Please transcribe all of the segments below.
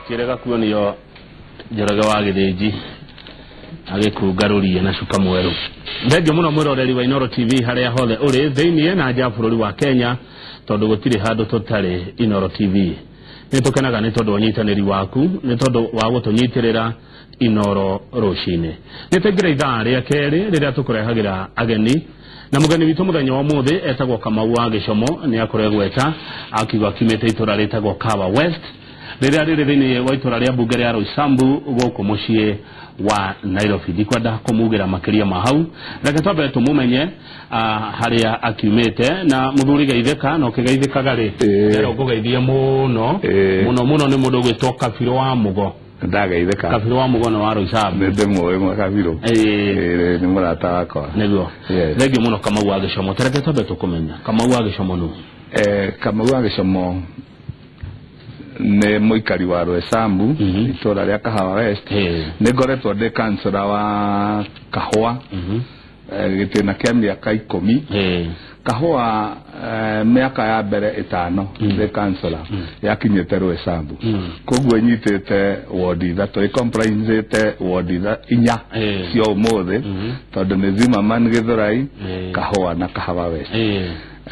Akĩrega kuonio Njoroge wa Gĩthĩnji agĩkungarũrie na cuka mwerũ. Thengio mũno mwĩroreri wa Inooro TV harĩa hothe ũrĩ thĩiniĩ na nja ya bũrũri wa Kenya, tondũ gũtirĩ handũ tũtarĩ Inooro TV. Nĩ tũkenaga nĩ tondũ wa ũnyitanĩri waku, nĩ tondũ wa gũtũnyitĩrĩra Inooro rũcinĩ. Nĩ twaingĩra ithaa rĩa kerĩ rĩrĩa tũkũrehagĩra ageni, na mũgeni witũ mũthenya wa ũmũthĩ etagwo Kamau wa Gĩcomo. Nĩ akũregweta akiuga akiumĩte itũra rĩtagwo Kahawa West rĩrĩa rĩrĩ thĩinĩ wa itũra rĩa mbunge rĩa Roysambu gũkũ mũciĩ wa Nairobi. Ndikwenda kũmugĩra makĩria ma hau, reke twambe tũmũmenye harĩa akiumĩte. Na mũthuri geithĩka, na ũkĩgeithĩkaga rĩ, ndĩrenda ngũgeithie mũno mũno mũno. Nĩ mũndũ ũgwĩtwo Kabirũ wa Mũgo. Ndageithĩka. Kabirũ wa Mũgo nĩ wa Roysambu. Nĩ ndĩmũĩ Kabirũ. Nĩ mũrata wakwa. Nĩguo. Thengio mũno Kamau wa Gĩcomo. Tereke twambe tũkũmenya Kamau wa Gĩcomo nũ. Kamau wa Gĩcomo nĩ mũikari wa Roysambu, itũra rĩa Kahawa West. Nĩ ngoretwo ndĩ kansũra wa Kahũa gĩtĩna kĩa mĩaka 10. Kahũa mĩaka ya mbere 5 ndĩ kansũra yakinyĩte Roysambu, koguo ĩnyitĩte wodi 3, ĩcomprisĩte wodi 4 cia ũmũthĩ, tondũ nĩ Zimmerman, Gĩthũrai, Kahũa na Kahawa West.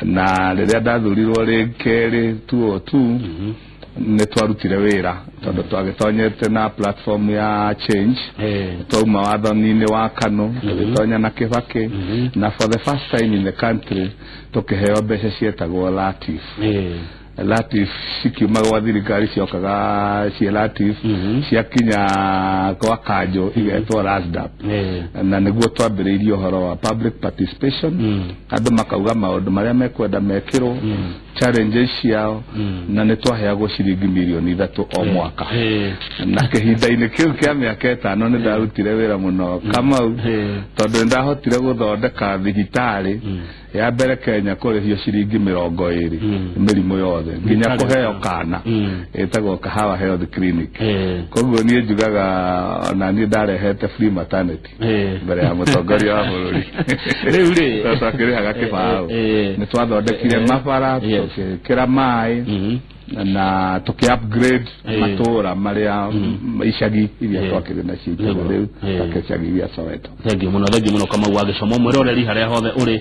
Na rĩrĩa ndathurirwo rĩ kerĩ 202, nĩ twarutire wĩra tondũ twagĩtonyete na platform ya change. Twauma wathani-inĩ wa KANU, tũgĩtonya na Kĩbakĩ, na for the first time in the country tũkĩheo mbeca cietagwo LATIF. LATIF cikiuma gwa thirikari ciokaga ciĩ LATIF, ciakinya gwa kanjũ igetwo RASDAP. Na nĩguo twambĩrĩirie ũhoro wa public participation, andũ makauga maũndũ marĩa mekwenda mekĩrwo, challenges ciao, na nĩ twaheagwo ciringi mirioni 3 o mwaka. Na kĩhinda-inĩ kĩu kĩa mĩaka 5 nĩ ndarutire wĩra mũno, Kamau, tondũ nĩ ndahotire gũthondeka thibitarĩ ya mbere Kenya kũrĩhio ciringi 20 mĩrimũ yothe nginya kũheo kana, ĩtagwo Kahawa Health Clinic. Koguo niĩ njugaga ona niĩ ndarehete free maternity mbere ya mũtongoria wa bũrũri. Rĩu rĩ, Tondũ twakĩrĩhaga kĩbaũ. Nĩ twathondekire mabara, tũgĩkĩra maĩ na tũkĩ upgrade matũra marĩa icagi iria twakĩrĩ nacio itũra rĩu, ta gĩcagi gĩa Soweto. Thengiũ mũno, thengiũ mũno Kamau wa Gĩcomo. Mwĩroreri harĩa hothe ũrĩ,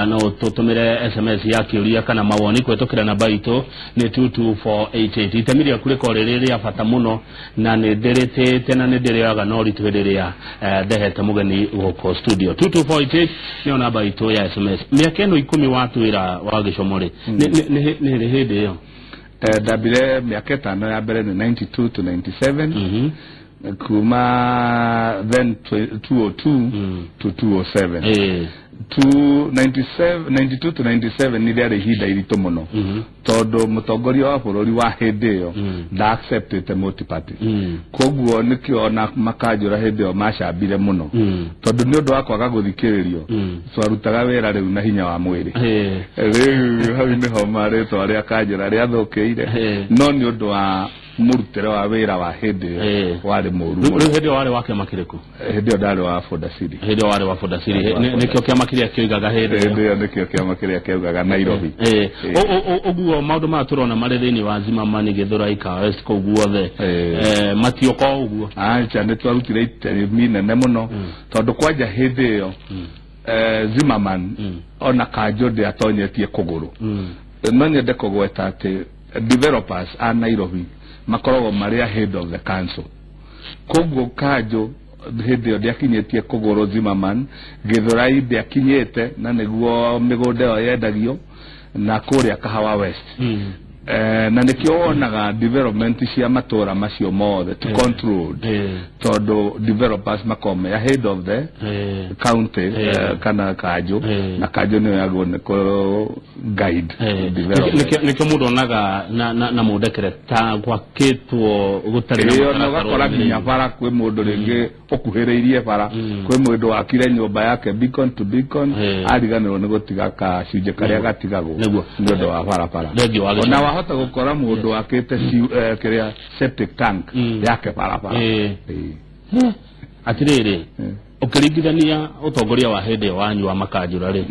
no tũtũmĩre SMS ya kĩũria kana mawoni kũhetũkĩra namba itũ nĩ 22488. Itemi rĩaku rĩkorwo rĩrĩ rĩa bata mũno, na nĩ ndĩrĩtĩte na nĩ ndĩrĩoyaga na ũritũ hĩndĩ ĩrĩa ndehete mũgeni gũkũ studio. 22488 nĩyo namba itũ ya SMS. Mĩaka ĩno 10 watwĩra wa Gĩcomo rĩ, nĩ rĩ hĩndĩ ĩyo? Ndambire mĩaka 5 ya mbere nĩ 92 to 97, kuma then 202 to 207. To 97, 92 to 97 nĩ rĩarĩ ihinda iritũ mũno, tondũ mũtongoria wa bũrũri wa hĩndĩ ĩyo nda acceptĩte multi-party. Koguo nĩkĩo ona makanjũra hĩndĩ ĩyo macambire mũno, tondũ nĩ ũndũ wa kwaga gũthikĩrĩrio, twarutaga wĩra rĩu na hinya wa mwĩrĩ. Rĩu hau nĩho marĩtwa rĩa kanjũra rĩathũkĩire, no nĩ ũndũ wa mũrutĩre wa wĩra wa hĩndĩ ĩyo warĩ mũru Rĩu mũno. Rĩu hĩndĩ ĩyo warĩ wa kĩama kĩrĩkũ? Hĩndĩ ĩyo ndarĩ wa Fodasili. Hĩndĩ ĩyo warĩ wa Fodasili. Warĩ wa Nĩkĩo kĩama kĩrĩa kĩoigaga hĩndĩ ĩyo. Hĩndĩ ĩyo nĩkĩo kĩama kĩrĩa kĩaugaga Nairobi. Ũguo maũndũ maya tũrona marĩ thĩinĩ wa Zimmerman, Gĩthũrai, Kahawa West kũu guothe, matioka o ũguo. Acha, nĩ twarutire itemi nene mũno, tondũ kwanja hĩndĩ ĩyo Zimmerman ona kanjũ ndĩatonyetie kũgũrũ. No nyende kũgweta atĩ developers a Nairobi makoragwo marĩ ahead of the council, koguo kanjũ hĩndĩ ĩyo ndĩakinyĩtie kũgũrũ Zimmerman, Gĩthũrai ndĩakinyĩte, na nĩguo mĩgũnda ĩyo yendagio na kũrĩa Kahawa West. Na nĩkĩo wonaga development cia matũra macio mothe to controlled, tondũ developers makoragwo me ahead of the county kana kanjũ, na kanjũ nĩyo yagwo nĩ kũ guide development. Nĩkĩo mũndũ onaga na mũndekere ta gwakĩtwo gũtarĩ na Ĩyo na mũtaratara ũgakora nginya ũrũmĩrĩire. bara kwĩ mũndũ rĩngĩ ũkuhĩrĩirie bara, kwĩ mũndũ wakire nyũmba yake beacon to beacon, ariganĩrwo nĩ gũtiga kacunjĩ karĩa gatigagwo nĩ ũndũ wa barabara. Thengiũ wa Ona Gĩcomo. wahota gũkora mũndũ wakĩte kĩrĩa septic tank yake barabara. Atĩrĩrĩ, Ũkĩringithania ũtongoria wa hĩndĩ ĩyo wanyu wa makanjũra rĩ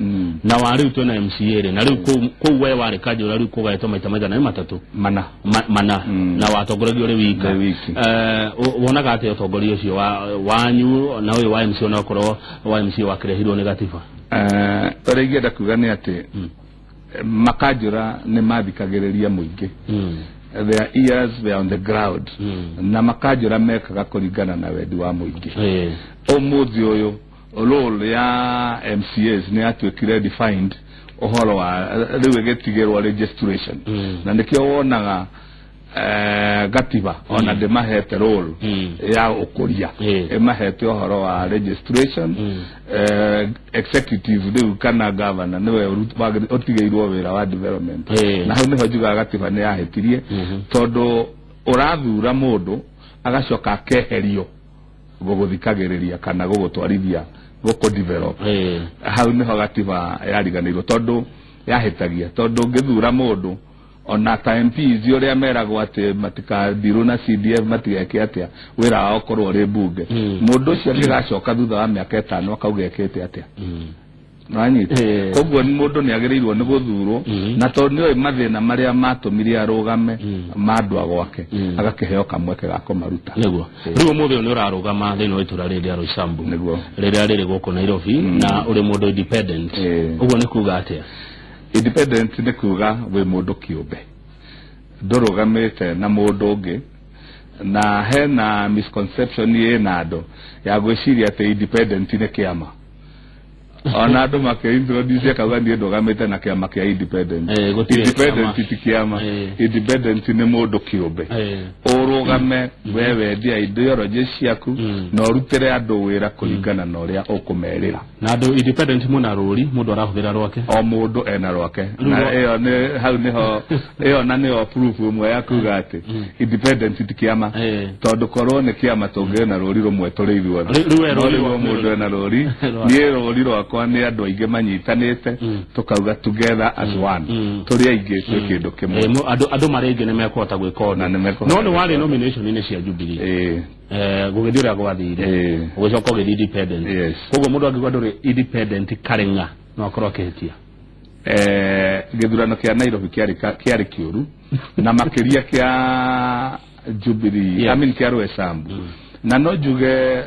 na wa rĩu twĩna MCA rĩ, na rĩu kũu we warĩ kanjũra rĩu kũgaĩtwo maita maigana nĩ matatũ mana mana na watongoragio ũrĩ wika. Wonaga atĩa ũtongoria ũcio wanyu na ũyũ wa MCA, onakorwo wa MCA wakĩrehirwo nĩ gatiba? Ũrĩa ingĩenda kuga nĩ atĩ makanjũra nĩ mathikagĩrĩria mũingĩ. Their ears were on the ground. Na makanjũra mekaga kũringana na wendi wa mũingĩ. Ũmũthĩ ũyũ role ya MCAs nĩ yatuĩkire defined ũhoro wa rĩu ĩgĩtigĩrwo registration. Na nĩkĩo wonaga gatiba ona ndĩmahete role ya ũkũria, ĩmahete ũhoro wa registration. Executive rĩu kana governor nĩwe ũtigĩirwo wĩra wa development. Na hau nĩho njugaga gatiba nĩ yahĩtirie, tondũ ũrathura mũndũ agacoka akeherio gũgũthikagĩrĩria kana gũgũtwarithia gũkũ develop. Hau nĩho gatiba yariganĩirwo, tondũ yahĩtagia, tondũ ũngĩthura mũndũ ona ta MPs ũrĩa meragwo atĩ matikathirwo na CDF matigeke atĩa, wĩra wao ũkorwo ũrĩ mbunge, mũndũ ũcio angĩgacoka thutha wa mĩaka 5 akauga ekĩte atĩa. Nĩwanyita? Koguo mũndũ nĩ agĩrĩirwo nĩ gũthurwo, na tondũ nĩoĩ mathĩna marĩa matũmire arũgame ma andũ a gwake, agakĩheo kamweke ga kũmaruta. Nĩguo. Rĩu ũmũthĩ ũyũ nĩ ũrarũgama thĩinĩ wa itũra rĩrĩ rĩa Roysambu, rĩrĩa rĩrĩ gũkũ Nairobi, na ũrĩ mũndũ independent. Ũguo nĩ kuga atĩa? Independent nĩ kuga wĩ mũndũ kĩũmbe, ndũrũgamĩte na mũndũ ũngĩ. Na hena misconception ĩna andũ ya gwĩciria atĩ independent nĩ kĩama. Ona andũ makĩintroduce akauga niĩ ndũgamĩte na kĩama kĩa independent. Independent ti kĩama. Independent nĩ mũndũ kĩũmbe, ũrũgame we wendie ideology ciaku na ũrutĩre andũ wĩra kũringana na ũrĩa ũkũmerĩra. Na andũ independent mwĩna rũri mũndũ arahũthĩra rwake, o mũndũ ena rwake. Na ĩyo nĩ hau nĩho ĩyo na nĩyo proof ĩmwe ya kuga atĩ independent ti kĩama, tondũ korwo nĩ kĩama tũngĩrĩ na rũri rũmwe tũrĩ ithuothe. Rĩu mũndũ ena rũri, niĩ rũri rwakwa nĩ andũ aingĩ manyitanĩte tũkauga together as one, tũrĩ aingĩ twĩ kĩndũ kĩmwe. Andũ marĩ aingĩ nĩ mekũhota gwĩka ũndũ. No nĩ warĩ nomination-inĩ cia Jubilee, gũgĩthiĩ ũrĩa gwathire, ũgĩcoka ũgĩthiĩ independent. Koguo mũndũ angĩigua ndũrĩ independent Karĩng'a no akorwo akĩhĩtia. Gĩthurano kĩa Nairobi kĩarĩ kĩũru, na makĩria kĩa Jubilee, I mean kĩa Roysambu. Na no njuge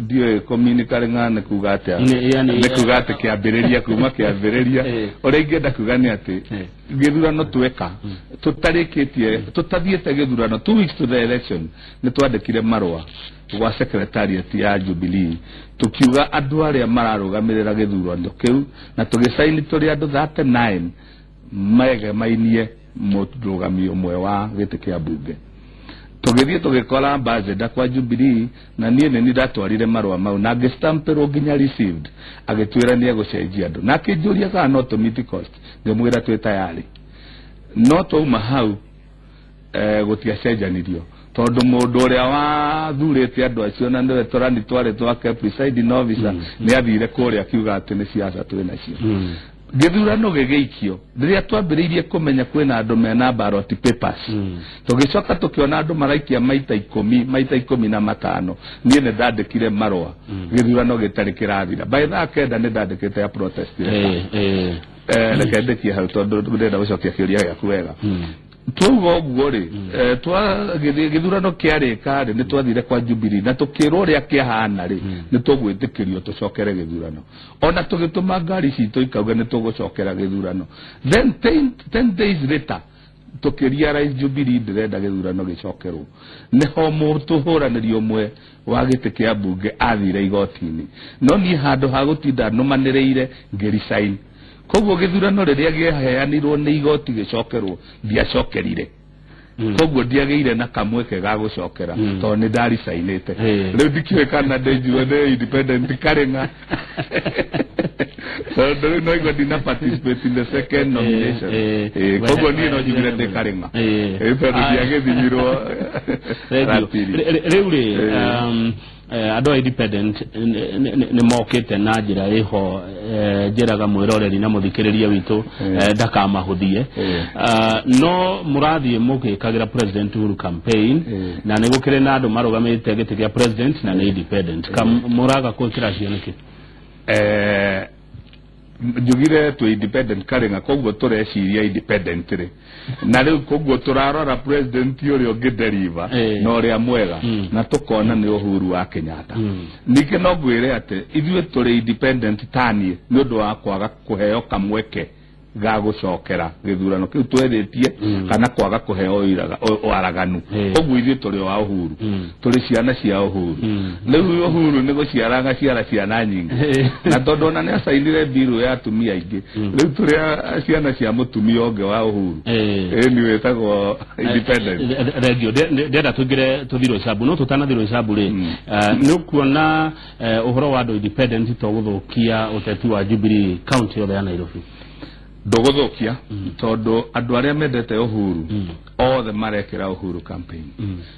ndiũĩ komini Karĩng'a nĩ kuga atĩa, nĩ kuga atĩ kĩambĩrĩria kuma kĩambĩrĩria. Ũrĩa ingĩenda kuga nĩ atĩ gĩthurano tweka tũtarĩkĩtie, tũtathiĩte gĩthurano 2 weeks to the election, nĩ twandĩkire marũa gwa secretariat ya Jubilee tukiuga andũ arĩa mararũgamĩrĩra gĩthurano kĩu, na tũgĩcaini tũrĩ andũ 39 megemainie mũrũgami ũmwe wa gĩtĩ kĩa mbunge. Tũgĩthiĩ tũgĩkora ambassador kwa Jubilee, na niĩ nĩ ndatwarire marũa mau na ngĩstampĩrwo nginya received, agĩtwĩra nĩ egũcenjia andũ, na akĩnjũria kana no tũ meet cost, ngĩmwĩra twĩ tayarĩ. No twauma hau gũtiacenjanirio, tondũ mũndũ ũrĩa wathurĩte andũ acio na nĩwe tũrani twarĩ twake presiding officer nĩ athire kũrĩa akiuga atĩ nĩ siasa twĩ nacio. Gĩthurano gĩgĩikio rĩrĩa twambĩrĩirie kũmenya kwĩna andũ mena ballot papers, tũgĩcoka tũkĩona andũ maraikia maita 10 maita 15. Niĩ nĩ ndandĩkire marũa gĩthurano gĩtarĩ kĩrathira, by thaa 9 nĩ ndandĩkĩte ya protest. Reke ndĩkie hau tondũ ndĩrenda gũcokia kĩũria gĩaku wega. Twauga ũguo rĩ, gĩthurano kĩarĩka rĩ, nĩ twathire kwa Jubilee na tũkĩrwo ũrĩa kĩahana rĩ, nĩ tũgwĩtĩkĩrio tũcokere gĩthurano. Ona tũgĩtũma ngari citũ ikauga nĩ tũgũcokera gĩthurano. Then 10 days later tũkĩrealize Jubilee ndĩrenda gĩthurano gĩcokerwo. Nĩho mũtũhũranĩri ũmwe wa gĩtĩ kĩa mbunge athire igoti-inĩ, no niĩ handũ ha gũtinda nũmanĩrĩire ngĩresign. Koguo gĩthurano rĩrĩa kĩaheanirwo nĩ igoti gĩcokerwo ndiacokerire. Koguo ndiagĩire na kamweke ga gũcokera tondũ nĩ ndaricainĩte. Rĩu ndikĩũĩ kana ndĩnjue nĩ independent Karĩng'a, tondũ rĩu no igua ndina participate in the second nomination. Koguo niĩ no njugire ndĩ Karĩng'a tondũ ndiagĩthimirwo. Rĩu rĩ, Andũ a independent nĩ mokĩte na njĩra ĩho njĩraga mwĩroreri na mũthikĩrĩria witũ ndakamahũthie. No mũrathiĩ mũgĩkagĩra President Uhuru campaign na nĩ gũkĩrĩ na andũ marũgamĩte gĩtĩ kĩa president na nĩ independent. Mũraga gwĩkĩra acio nĩkĩ? Njugire twĩ independent Karĩng'a, koguo tũreciria independent rĩ, na rĩu koguo tũrarora president ũrĩa ũngĩ deliver na ũrĩa mwega, na tũkona nĩ Uhuru wa Kenyatta. Ningĩ no ngwĩre atĩ ithuĩ tũrĩ independent taniĩ nĩ ũndũ wa kwaga kũheo kamweke ga gũcokera gĩthurano kĩu twerĩtie kana kwaga kũheo waraganu. Koguo ithuĩ tũrĩ wa Uhuru, tũrĩ ciana cia Uhuru. Rĩu Uhuru nĩ gũciaraga ciara ciana nyingĩ, na tondũ ona nĩ acainire mbiru ya atumia aingĩ, rĩu tũrĩ ciana cia mũtumia ũngĩ wa Uhuru, ĩni wĩtagwo independent. Thengio, ndĩrenda tũingĩre tũthiĩ Roysambu, no tũtanathiĩ Roysambu rĩ, nĩ ũkuona ũhoro wa andũ independent to gũthũkia ũteti wa Jubilee county yothe ya Nairobi? Ndũgũthũkia, tondũ andũ arĩa mendete Uhuru othe marekĩra Uhuru campaign.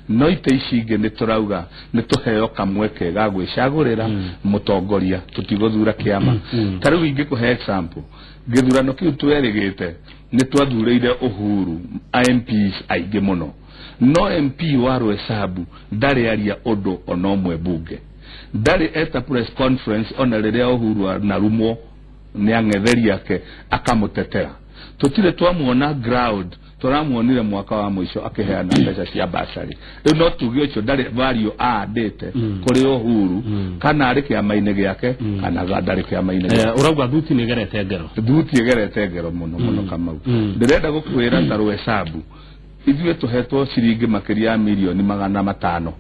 No ite ici ingĩ nĩ tũrauga nĩ tũheo kamweke ga gwĩcagũrĩra mũtongoria, tũtigũthura kĩama. Ta rĩu ingĩkũhe example, gĩthurano kĩu twerĩgĩte nĩ twathurĩire Uhuru MPs aingĩ mũno, no MP wa Roysambu ndarĩ aria ũndũ ona ũmwe bunge, ndarĩ eta press conference ona rĩrĩa Uhuru anarumwo nĩ ang'etheri ake akamũtetera. Tũtirĩ twamuona ground, tũramuonire mwaka wa mũico akĩheana mbeca cia basarĩ. Rĩu no tuge ũcio ndarĩ value aandĩte kũrĩ Uhuru, kana arĩ kĩama-inĩ gĩake kana ndarĩ kĩama-inĩ gĩake. Ũrauga thuti nĩ ĩgerete ngero? Thuti ĩgerete ngero mũno mũno, Kamau. Ndĩrenda gũkwĩra ta Roysambu ithuĩ tũhetwo ciringi makĩria ya 500,000,000,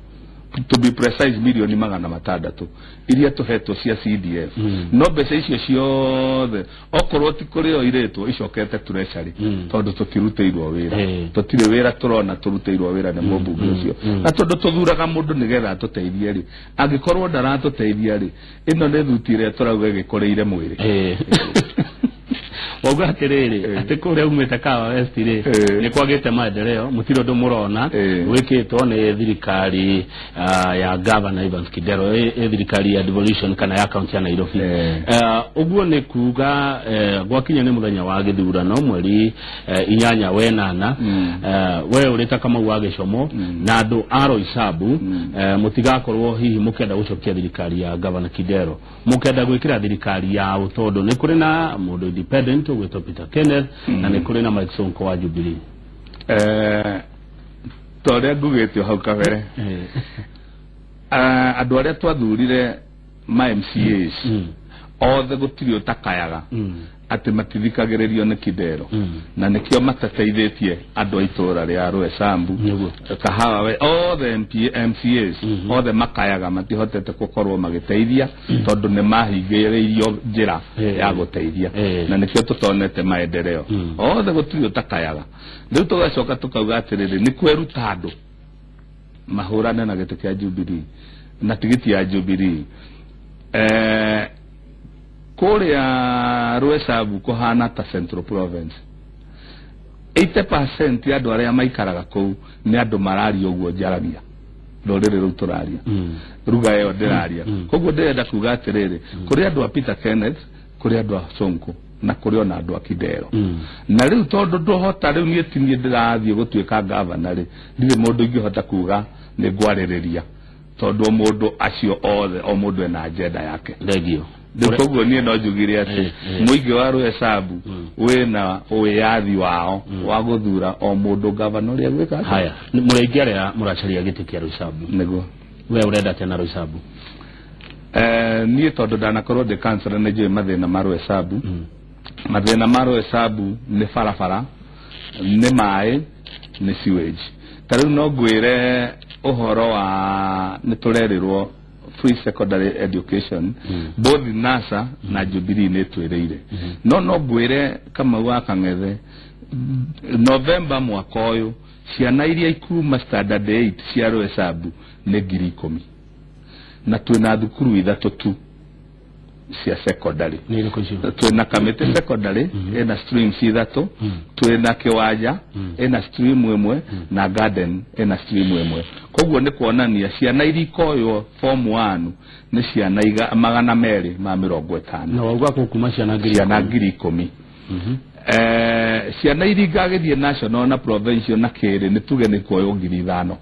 to be precise 600,000,000 iria tũhetwo cia CDF. No mbeca icio ciothe okorwo ti kũrĩo irĩtwo icokete treasury, tondũ tũtirutĩirwo wĩra. Tũtirĩ wĩra tũrona tũrutĩirwo wĩra nĩ mũmbunge ũcio. Na tondũ tũthuraga mũndũ nĩgetha atũteithie rĩ, angĩkorwo ndaratũteithia rĩ, ĩno nĩ thuti ĩrĩa tũrauga ĩgĩkũrĩire mwĩrĩ. Wauga atĩrĩrĩ, atĩ kũrĩa umĩte Kahawa West rĩ, nĩ kwagĩte maendeleo, mũtirĩ ũndũ mũrona wĩkĩtwo nĩ thirikari ya Governor Evans Kidero, ĩ thirikari ya devolution kana ya county ya Nairobi. Ũguo nĩ kuga gwakinya nĩ mũthenya wa gĩthurano mweri 8 wenana, we ũrĩ ta Kamau wa Gĩcomo na andũ a Roysambu, mũtigakorwo hihi mũkĩenda gũcokia thirikari ya Governor Kidero, mũkĩenda gwĩkĩra thirikari yao, tondũ nĩ kũrĩ na mũndũ independent ũgwĩtwo Peter Kenneth na nĩ kũrĩ na Mike Sonko wa Jubilee. Ta ũrĩa ngugĩte hau kabere, andũ arĩa twathurire ma MCAs othe gũtirĩ ũtakayaga atĩ matithikagĩrĩrio nĩ Kidero, na nĩkĩo matateithĩtie andũ a itũũra rĩa Roysambu, Kahawa we othe MCAs othe makayaga matihotete gũkorwo magĩteithia, tondũ nĩ mahingĩrĩirio njĩra ya gũteithia, na nĩkĩo tũtonete maendeleo. Othe gũtirĩ ũtakayaga. Rĩu tũgacoka tũkauga atĩrĩrĩ, nĩ kweruta andũ mahũrane na gĩtĩ kĩa Jubilee na tigiti ya Jubilee. Kũrĩa Roysambu kũhana ta Central Province, 80% ya andũ arĩa maikaraga kũu nĩ andũ mararia ũguo njaragia rũrĩrĩ rũu tũraria, ruga ĩyo ndĩraria. Koguo ndĩrenda kuga atĩrĩrĩ, kũrĩ andũ a Peter Kenneth, kũrĩ andũ a Sonko, na kũrĩ ona andũ a Kidero. Na rĩu tondũ ndũhota, rĩu niĩ ti niĩ ndĩrathiĩ gũtuĩka gavana rĩ, ndirĩ mũndũ ingĩhota kuga nĩ ngwarĩrĩria, tondũ o mũndũ acio othe, o mũndũ ena agenda yake. Thengio. Rĩu koguo niĩ no njugire atĩ mũingĩ wa Roysambu wĩna wĩyathi wao wa gũthura o mũndũ gavana ũrĩa gwĩka atĩa. Haya, mũrĩ aingĩ arĩa mũracaria gĩtĩ kĩa Roysambu. Nĩguo. We ũrenda atĩa na Roysambu? Niĩ tondũ ndanakorwo ndĩ councillor nĩ njũĩ mathĩna ma Roysambu. Mathĩna ma Roysambu nĩ barabara, nĩ maĩ, nĩ sewage. Ta rĩu no ngwĩre ũhoro wa nĩ tũrerĩrwo free secondary education, both NASA na Jubilee nĩ twĩrĩire. No no ngwĩre Kamau wa Kang'ethe, November mwaka ũyũ ciana iria ikuma standard 8 cia Roysambu nĩ 10,000, na twĩna thukuru 3 tu cia secondary. Twina Kamiti secondary ina streams 3, twina Kiwanja ina stream 1 na Garden ina stream 1. Koguo ni kuonania ciana iria ikoywo form 1 ni ciana 250. Na wauga kuma ciana 10,000. Ciana iria igagithie national na provincial na kiri ni tuge ni kuoywo 5,000.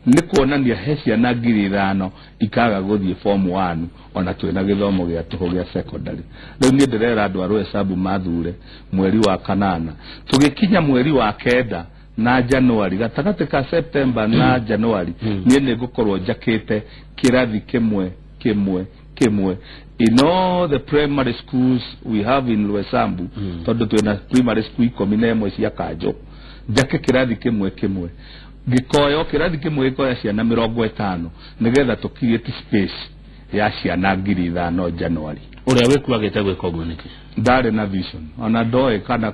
Ni kuonania he ciana 5,000 ikaga guthie form 1 ona twina githomo gia tuhu gia secondary. Riu nie ndirera andu a Roysambu mathure mweri wa 8 tugikinya mweri wa 9 na Januari, gatagati ka September na Januari, nie ningukorwo njakite kirathi kimwe kimwe kimwe in all the primary schools we have in Roysambu, tondu twina primary school 11 cia kanjo, njake kirathi kimwe kimwe gikoyo kirathi kimwe gikoya ciana 50 nigetha tu create space ya ciana 5,000 Januari. Uria wikuagite gwika uguo niki? Ndari na vision ona ndoĩ kana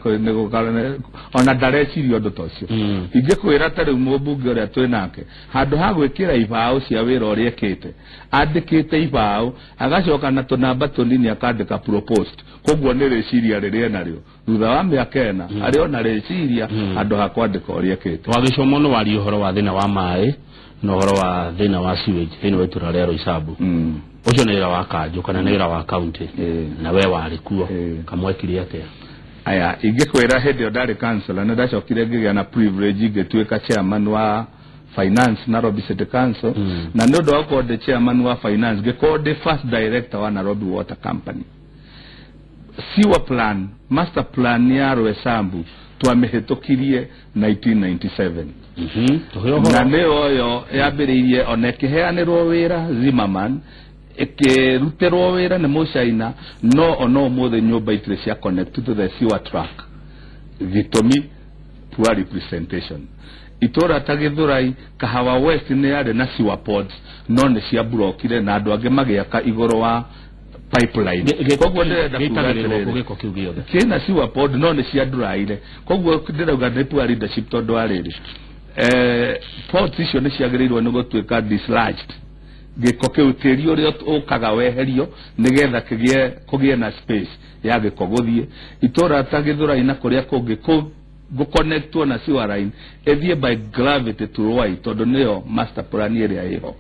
ona ndareciria ũndũ ta ũcio. Ingĩkwĩra ta rĩu mũmbunge ũrĩa twĩ nake handũ ha gwĩkĩra ibaũ cia wĩra ũrĩa ekĩte, andĩkĩte ibaũ agacoka na tũnamba tũnini akandĩka proposed. Koguo nĩ rĩciria rĩrĩa enarĩo thutha wa mĩaka 4 arĩ ona rĩciria handũ ha kwandĩka ũrĩa ekĩte. Wagĩcomo nĩ waria ũhoro wa thĩna wa maĩ na ũhoro wa thĩna wa sewage thĩinĩ wa itũra rĩa Roysambu. Ucio nĩ wĩra wa kanjũ kana nĩ wĩra wa county na we warĩ kuo kamwekire atĩa? Aya, ingĩkwĩra hĩndĩ ĩyo ndarĩ councillor nĩ ndacokire ngĩgĩa na privilege ngĩtuĩka chairman wa finance Nairobi City Council, na nĩ ũndũ wa gũkorwo ndĩ chairman wa finance ngĩkorwo ndĩ first director wa Nairobi Water Company. Sewer plan, master plan ya Roysambu twamĩhĩtũkirie 1997. Na nĩyo yo yambĩrĩirie ona ĩkĩheanĩrwo wĩra Zimmerman, ĩkĩrutĩrwo wĩra nĩ Mũcaina, no ona ũmũthĩ nyũmba itirĩ cia connect to the sewer track. Gĩtũmi poor representation. Itũra ta Gĩthũrai, Kahawa West nĩ yarĩ na sewer pods no nĩ ciamburokire na andũ angĩ magĩaka igũrũ wa pipeline. Koguo ndĩrenda kuga atĩrĩrĩ, kĩna sewer pod no nĩ cianduraire. Koguo ndĩrauga nĩ poor leadership tondũ wa rĩrĩ, pods icio nĩ ciagĩrĩirwo nĩ gũtuĩka dislodged. Gĩko kĩu tĩri ũrĩa ũkaga weherio nĩgetha kũgĩe na space ya gĩko gũthiĩ. Itũra ta Gĩthũrai na kũrĩa kũngĩ gũconnectwo na sewer line ĩthiĩ by gravity to Ruai tondũ nĩyo master plan ĩrĩa ĩho.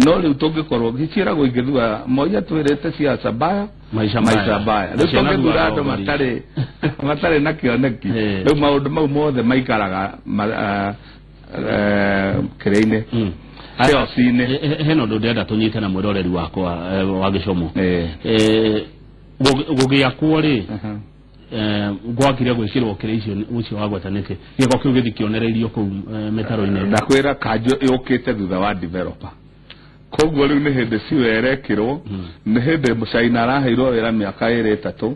No rĩu tũngĩkorwo ciĩragwo ingĩthura Moi atwĩrĩte cia mbaya maisha mbaya, rĩu tũngĩthura andũ matarĩ na kĩoneki, rĩu maũndũ mau mothe maikaraga kĩrĩa-inĩ chaos-inĩ. Hena ũndũ ndĩrenda tũnyite na mwĩroreri wakwa wa gĩcomo. Gũgĩakwo rĩ, gwakire gwĩkĩrwo kĩrĩa icio ũcio wagweta nĩkĩ gĩko kĩu gĩthiĩ kĩonereirio kũu mĩtaro-inĩ? Ndakwĩra kanjũ yũkĩte thutha wa developer. Koguo rĩu nĩ hĩndĩ sewer ĩrekĩrwo, nĩ hĩndĩ Mũcaina araheirwo wĩra mĩaka 2 3,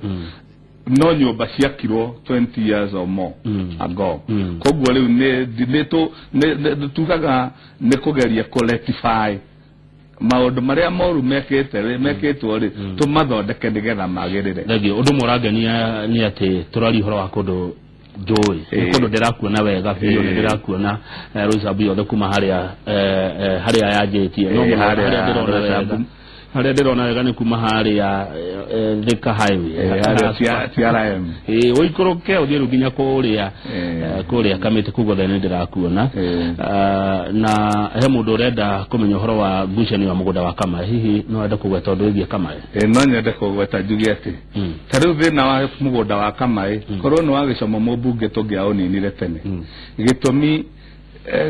no nyũmba ciakirwo 20 years or more ago. Koguo rĩu nĩ tugaga nĩ kũgeria kũ-rectify maũndũ marĩa moru mekĩtwo rĩ, tũmathondeke nĩgetha magĩrĩre. Thengio. Ũndũ ũmwe ũrangenia nĩ atĩ tũraria ũhoro wa kũndũ njũĩ, nĩ kũndũ ndĩrakuona wega biũ, nĩ ndĩrakuona Roysambu yothe kuma harĩa harĩa yanjĩtie, no mũno harĩa ndĩrona wega nĩ kuma harĩa Thika Highway TRM, ũikũrũke ũthiĩ rĩu nginya kũrĩa Kamĩtĩ kũu guothe nĩ ndĩrakuona. Na he mũndũ ũrenda kũmenya ũhoro wa ngucanio ya mũgũnda wa Kamae, hihi no ende kũgweta ũndũ wĩgiĩ Kamae? No nyende kũgweta njuge atĩ ta rĩu thĩna wa mũgũnda wa Kamae korwo nĩ wa gĩcomo mũmbunge tũngĩaũninire tene. Gĩtũmi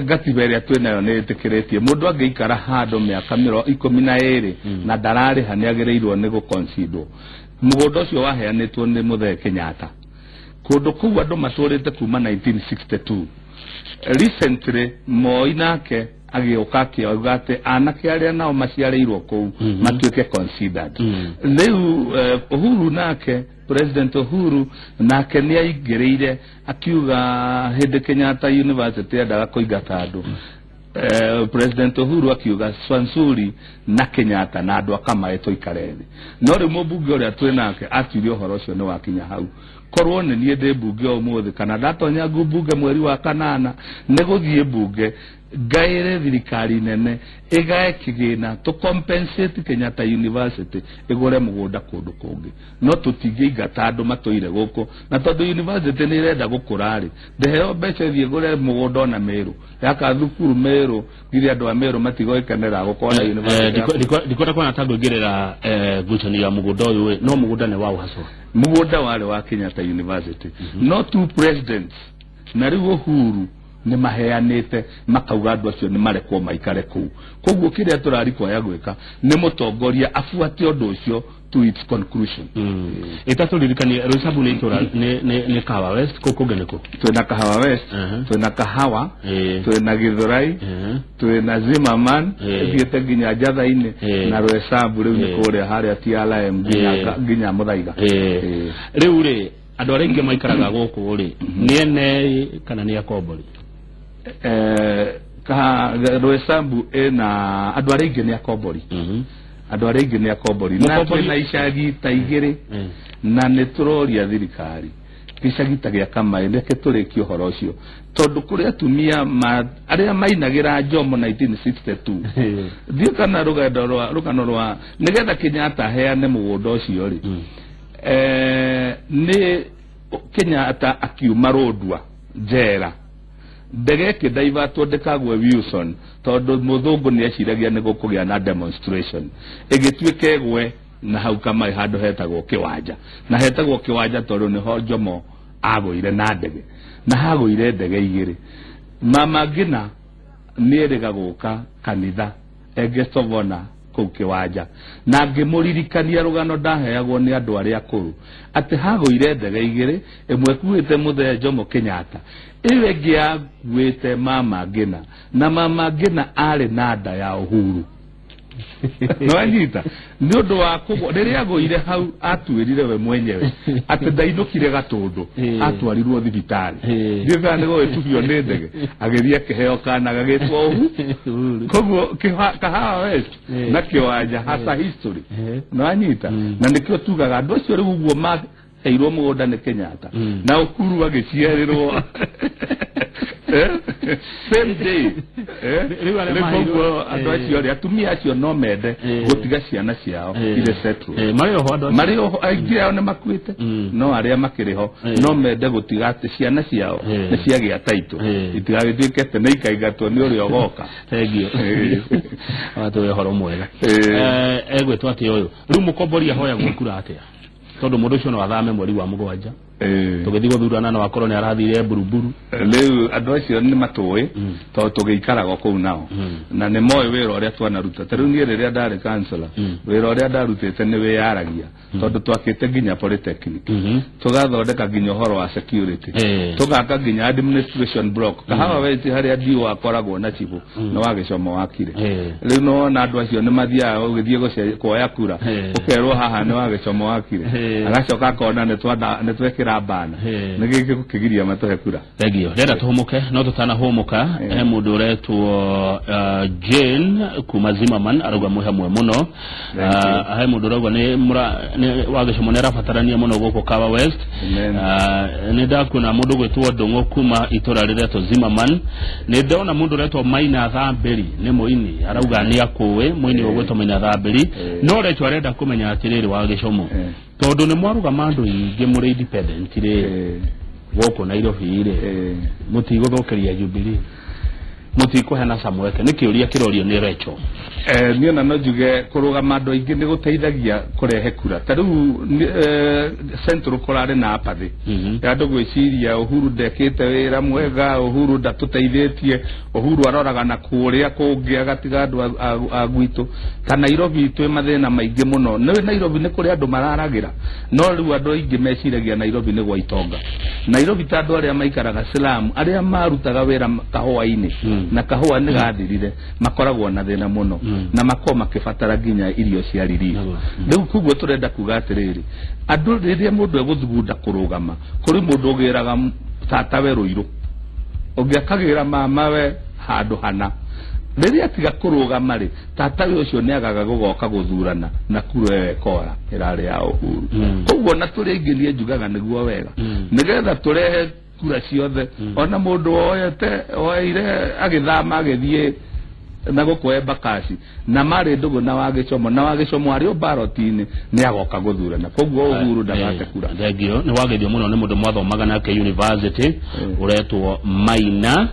gatiba ĩrĩa twĩnayo nĩ ĩtĩkĩrĩtie mũndũ angĩikara handũ mĩaka 12 na ndararĩha nĩ agĩrĩirwo nĩ gũconsiderwo. Mũgũnda ũcio waheanĩtwo nĩ Mũthee Kenyatta. Kũndũ kũu andũ matũrĩte kuma 1962. Recently Moi nake agĩũka akĩauga atĩ anake arĩa nao maciarĩirwo kũu matuĩke considered. Rĩu Uhuru nake, President Uhuru nake nĩ aingĩrĩire akiuga hĩndĩ Kenyatta University endaga kũingata andũ. President Uhuru akiuga Swansuri na Kenyatta na andũ a Kamae tũikare thĩ. No rĩu mũmbunge ũrĩa twĩ nake atuire ũhoro ũcio nĩ wakinya hau. Korwo nĩ niĩ ndĩ mbunge ũmũthĩ kana ndatonya mbunge mweri wa kanana nĩ gũthiĩ mbunge ngaĩre thirikari nene ĩgae kĩgĩna to compensate Kenyatta University ĩgũre mũgũnda kũndũ kũngĩ no tũtingĩingata andũ matũire gũkũ na tondũ university nĩ ĩrenda gũkũra rĩ ndĩheo mbeca ĩthiĩ ĩgũre mũgũnda ona Meru yaka thukuru Meru nginya andũ a Meru matigũgĩkenera gũkorwo na university. Ndikwenda kuona ta ngũingĩrĩra ngucanio ya mũgũnda ũyũ no mũgũnda nĩ waũ haswa? Mũgũnda warĩ wa Kenyatta University no two presidents na rĩu Uhuru nĩ maheanĩte makauga andũ acio nĩ marekwo maikare kũu. Koguo kĩrĩa tũrarikwaya gwĩka nĩ mũtongoria abuate ũndũ ũcio to its conclusion. Ĩtatũririkanie Roysambu nĩ itũra nĩ Kahawa West kũu kũngĩ nĩ kũ? Twĩna Kahawa West, twĩna Kahawa, twĩna Githurai, twĩna Zimmerman, ĩthiĩte nginya Njatha-inĩ na Roysambu rĩu nĩ kũrĩa harĩa TRM nginya Muthaiga. Rĩu rĩ andũ arĩa aingĩ maikaraga gũkũ rĩ nĩ ene kana nĩ akombori? Roysambu ĩna andũ arĩa aingĩ nĩ akombori. Andũ arĩa aingĩ nĩ akombori na twĩna icagi ta igĩrĩ na nĩ tũroria thirikari gĩcagi ta gĩa Kamaĩ reke tũrĩkie ũhoro ũcio tondũ kũrĩ atumia arĩa mainagĩra Jomo 1962 thiĩ kana rũgendo rwa rũgano rwa nĩgetha Kenyatta aheane mũgũnda ũcio rĩ nĩ Kenyatta akiuma Rũndua njera ndege ĩkĩdaivatwo ndĩkagwe Wilson tondũ mũthũngũ nĩ eciragia nĩ gũkũgĩa na demonstration ĩgĩtuĩka ĩgwe na hau Kamaĩ handũ hetagwo Kĩwanja na hetagwo Kĩwanja tondũ nĩho Jomo agũire na ndege na hagũire ndege igĩrĩ. Mama Ngina nĩ erĩga gũka kanitha Egestovona kũu Kĩwanja na ngĩmũririkania rũgano ndaheagwo nĩ andũ arĩa akũrũ atĩ hagũire ndege igĩrĩ ĩmwe ĩkuĩte mũthee Jomo Kenyatta ĩyo ĩngĩ yakuĩte Mama Ngina na Mama Ngina arĩ na nda ya Uhuru. Nĩwanyita nĩ ũndũ wa kũgwa rĩrĩa agũire hau atuĩrire we mwenyewe atĩ ndainũkire Gatũndũ atwarirwo thibitarĩ ndiũĩ kana nĩ gũgĩtubio nĩ ndege agĩthiĩ akĩheo kana gagĩtwo Uhuru. Koguo Kahawa West na Kĩwanja hasa history nĩwanyita na nĩkĩo tugaga andũ acio rĩu ũguo maheirwo mũgũnda nĩ Kenyatta na Uhuru agĩciarĩrwo same day. Rĩu andũ acio rĩ atumia acio no mende gũtiga ciana ciao irĩ settle marĩ oho andũ marĩ oho aingĩ ao nĩ makuĩte no arĩa makĩrĩ ho no mende gũtiga atĩ ciana ciao nĩ ciagĩa title itigagĩtuĩke atĩ nĩ ikaingatwo nĩ ũrĩa ũgoka. Thengiũ watũhe ũhoro mwega. Egwĩtwo atĩ ũyũ rĩu mũkombori ahoyagwo kura atĩa tondũ mũndũ ũcio no athame mweri wa mũgwanja tũgĩthiĩ gũthurana no akorwo nĩ arathire mburuburu. Rĩu andũ acio nĩ matũĩ tondũ tũgĩikaraga kũu nao na nĩ moĩ wĩra ũrĩa twanaruta. Ta rĩu niĩ rĩrĩa ndarĩ councillor wĩra ũrĩa ndarutĩte nĩ wĩyaragia tondũ twakĩte nginya polytechnic tũgathondeka nginya ũhoro wa security tũgaka nginya administration block Kahawa West harĩa DO akoragwo na cibũ nĩ wa Gĩcomo wakire. Rĩu nĩwona andũ acio nĩ mathiaga ũgĩthiĩ kuoya kura ũkerwo haha nĩ wa Gĩcomo wakire agacoka akona nĩ twekĩra bana nĩ gĩkĩ gũkĩgiria matũhe kura. Thengiũ ndĩrenda tũhũmũke no tũtanahũmũka he mũndũ ũretwo Jane kuma Zimmerman arauga mwĩ hamwe mũno. He mũndũ ũrauga nĩ wa Gĩcomo nĩ arabatarania mũno gũkũ Kahawa West. Nĩ ndakuona mũndũ gwĩtwo Ndũng'ũ kuma itũra rĩretwo Zimmerman. Nĩ ndona mũndũ ũretwo Maina Thambĩri nĩ mũini arauga nĩ akũĩ mũini ũgwĩtwo Maina Thambĩri no Recho arenda kũmenya atĩrĩrĩ wa Gĩcomo tondũ nĩ mwarũgama andũ aingĩ mũrĩ independent rĩ gũkũ Nairobi rĩ mũtigũthũkĩria Jubilee mũtikũheana Samuel nĩ kĩũria kĩrorio nĩ Recho. Niĩ ona no njuge kũrũgama andũ aingĩ nĩ gũteithagia kũrehe kura. Ta rĩu Central kũrarĩ na apathy ya andũ gwĩciria Uhuru ndekĩte wĩra mwega, Uhuru ndatũteithĩtie, Uhuru aroraga na kũrĩa kũngĩ agatiga andũ a gwitũ. Ta Nairobi twĩ mathĩna maingĩ mũno. Nĩ Nairobi nĩ kũrĩ andũ mararagĩra no rĩu andũ aingĩ meciragia Nairobi nĩ gwa itonga. Nairobi ta andũ arĩa maikaraga slum arĩa marutaga wĩra kahũa-inĩ na kahũa nĩ gathirire makoragwo na thĩna mũno na makorwo makĩbatara nginya irio cia relief. Rĩu koguo tũrenda kuga atĩrĩrĩ andũ rĩrĩa mũndũ egũthugunda kũrũgama kũrĩ mũndũ ũgĩraga tatawe Rũirũ ũngĩ akagĩra mamawe handũ hana Rĩrĩa atiga kũrũgama rĩ, tatawe ũcio nĩ agaga gũgoka gũthurana na kura ĩyo ĩkora ĩrarĩ ya Uhuru. Koguo na tũrĩ aingĩ niĩ njugaga nĩguo wega, nĩgetha tũrehe kura ciothe. Ona mũndũ woete oeire agĩthama agĩthiĩ na gũkũ Embakasi na marĩ ndũgũ na Wagĩcomo, na Wagĩcomo arĩ o ballot-inĩ, nĩ agoka gũthurana. Koguo Uhuru ndagate kura. Thengio. Nĩ wageithio mũno nĩ mũndũ mwathomaga nake university, ũretwo Maina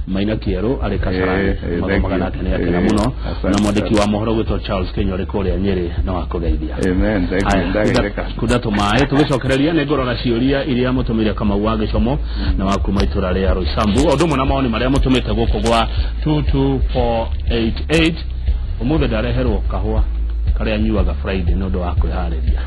Maina Kĩerũ arĩ Kasarani. Mathomaga nake, nĩ akena mũno. Na mwandĩki wa mohoro gwĩtwo Charles Kenya ũrĩ kũrĩa Nyĩrĩ no akũgeithia. Amen, thank you. Ndageithĩka. Kunda tũmaĩ tũgĩcokereria nĩ ngũrora ciũria iria mũtũmĩire Kamau wa Gĩcomo na wa kuma itũra rĩa Roysambu, o ũndũ ũmwe na mawoni marĩa mũtũmĩte gũkũ gwa 22488. Ũmũthĩ ndareherwo kahũa karĩa nyuaga Friday nĩ ũndũ wa kwĩharĩria.